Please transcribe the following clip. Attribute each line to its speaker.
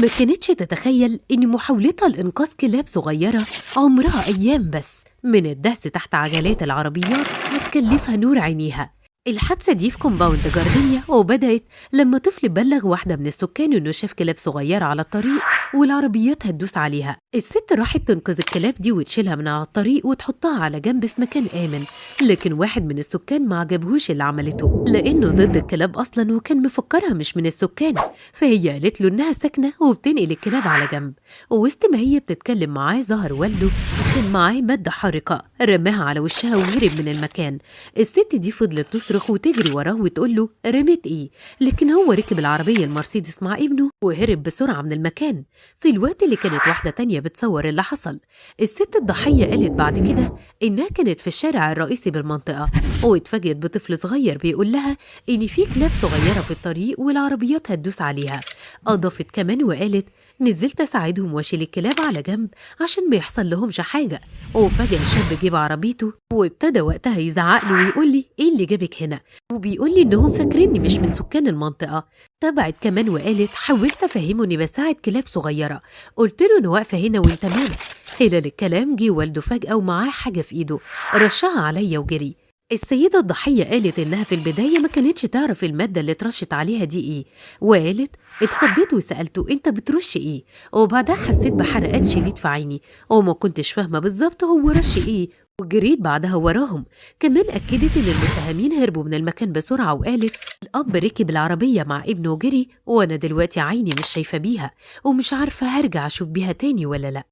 Speaker 1: ما كانتش تتخيل إن محاولتها لإنقاذ كلاب صغيرة عمرها أيام بس من الدهس تحت عجلات العربيات هتكلفها نور عينيها. الحادثة دي في كومباوند جاردينيا، وبدأت لما طفل بلغ واحدة من السكان إنه شاف كلاب صغيرة على الطريق والعربيات هتدوس عليها. الست راحت تنقذ الكلاب دي وتشيلها من على الطريق وتحطها على جنب في مكان آمن، لكن واحد من السكان ما عجبهوش اللي عملته لأنه ضد الكلاب أصلا وكان مفكرها مش من السكان، فهي قالت له إنها ساكنة وبتنقل الكلاب على جنب. ووسط ما هي بتتكلم معاه ظهر والده وكان معاه مادة حارقة رماها على وشها وهرب من المكان. الست دي فضلت تصرخ وتجري وراه وتقول له رميت ايه، لكن هو ركب العربية المرسيدس مع ابنه وهرب بسرعة من المكان. في الوقت اللي كانت واحدة تانية بتصور اللي حصل. الست الضحية قالت بعد كده إنها كانت في الشارع الرئيسي بالمنطقة واتفاجئت بطفل صغير بيقول لها إن في كلاب صغيرة في الطريق والعربيات هتدوس عليها. أضافت كمان وقالت نزلت أساعدهم وأشيل الكلاب على جنب عشان ما يحصل لهمش حاجة، وفجأة الشاب جه بعربيته وابتدى وقتها يزعق لي ويقول لي إيه اللي جابك هنا، وبيقول لي إنهم فاكريني مش من سكان المنطقة. تبعت كمان وقالت حاولت أفهمه إني بساعد كلاب صغيرة، قلت له أنا واقفة هنا وأنت مالك. خلال الكلام جه والده فجأة ومعاه حاجة في إيده رشها عليا وجري. السيدة الضحية قالت إنها في البداية ما كانتش تعرف المادة اللي اترشت عليها دي إيه، وقالت اتخضيت وسألته أنت بترش إيه، وبعدها حسيت بحرقان شديد في عيني وما كنتش فاهمة بالظبط هو رش إيه، وجريت بعدها وراهم. كمان أكدت إن المتهمين هربوا من المكان بسرعة، وقالت الأب ركب العربية مع ابنه وجري، وأنا دلوقتي عيني مش شايفة بيها ومش عارفة هرجع أشوف بيها تاني ولا لأ.